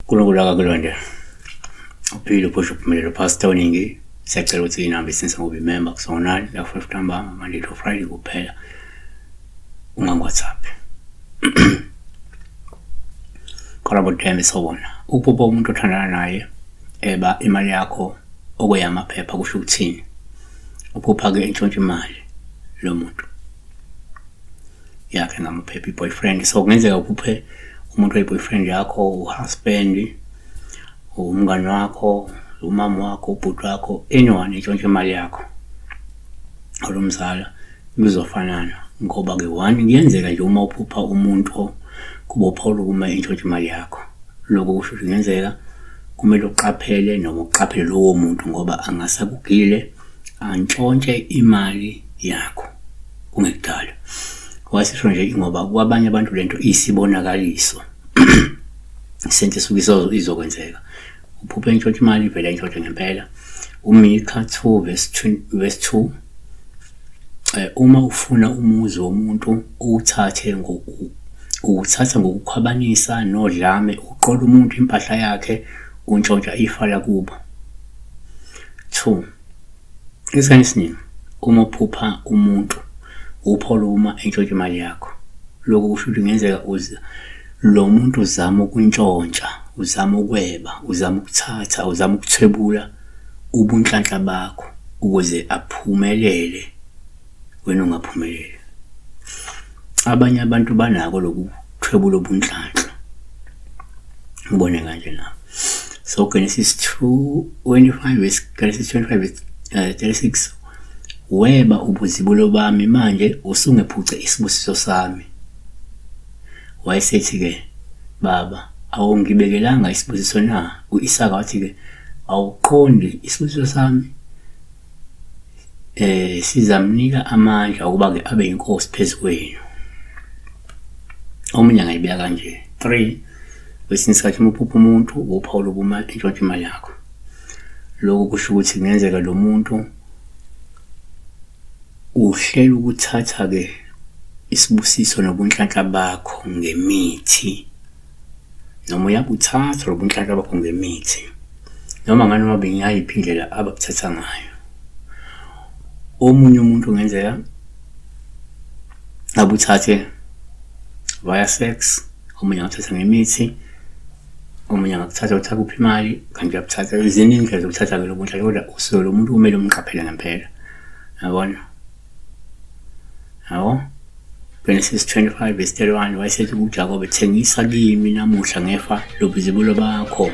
uNkulunkulu akakulonde. Uphile uphushe uphumelele Pastor Ningi. Siyacela ukuthi inamba isinisa ngoba imember kusonani la 5 ntambama Monday to Friday kuphela. Ungangi-WhatsApp. Karabo Deme sawubona. Ukuphupha umuntu othandana naye eba imali yakho okweyamaphepha kusho ukuthini? Uphupha-ke entshontsha imali lo muntu yakhe ngamaphepha i-boyfriend. So kungenzeka uphuphe umuntu oyi-boyfriend yakho, u-husband, umngani wakho, umama wakho, ubhuti wakho, anyone entshontsha imali yakho or umzala kuzofanana ngoba-ke one kuyenzeka nje uma uphupha umuntu kuba uphawula ukuma entshontsha imali yakho. Lokho kusho ukuthi kungenzeka kumele uqaphele noma uqaphele lowo muntu ngoba angase akugile antshontshe imali yakho kungekudala. Wasisho nje ngoba kwabanye abantu lento iyisibonakaliso sento esuke izokwenzeka. Uphuphe entshontsha imali ivele entshontshe ngempela. UMika 2 verse 2 verse 2 uma ufuna umuzi womuntu uwuthathe uwuthatha ngokukhwabanisa nodlame uqola umuntu impahla yakhe untshontsha ifa lakubo. 2 Esikhathini esiningi uma uphupha umuntu uphola uma entshontsha imali yakho. Lokhu kusho ukuthi kungenzeka uze lo muntu uzama ukuntshontsha, uzama ukweba, uzama ukuthatha, uzama ukuthwebula ubunhlanhla bakho ukuze aphumelele wena ungaphumeleli. Abanye abantu banako lokhu kuthwebula ubunhlanhla. Ubone kanje na. So Genesis 2:25 verse Genesis 25 verse 36 weba ubuzibulo bami manje usungephuce isibusiso sami. Wayesethi-ke, Baba, awungibekelanga isibusiso na? U-Isaka wathi-ke, Awuqondi, isibusiso sami sizamnika amandla ukuba-ke abe yinkosi phezu kwenu. Omunye angayibeka kanje, 3 kwesinye isikhathi uma uphupha umuntu uphawula ukuma entshontsha imali yakho. Lokhu kusho ukuthi kungenzeka lo muntu uhlela ukuthatha-ke isibusiso nobunhlanhla bakho ngemithi noma uyabuthatha lobunhlanhla bakho ngemithi noma nganoma bengayiphi indlela ababuthatha ngayo. Omunye umuntu kungenzeka abuthathe via sex, omunye angabuthatha ngemithi, omunye angakuthatha ukuthi akuphe imali kanti uyabuthatha. Ziningi indlela zokuthatha-ke lobu bunhlanhla kodwa usuke lo muntu kumele umqaphele ngempela, yabona. Yabo? Genesis 25 verse 31 wayesethi kuJakobe, thengisa kimi namuhla ngefa lobuzibulo bakho.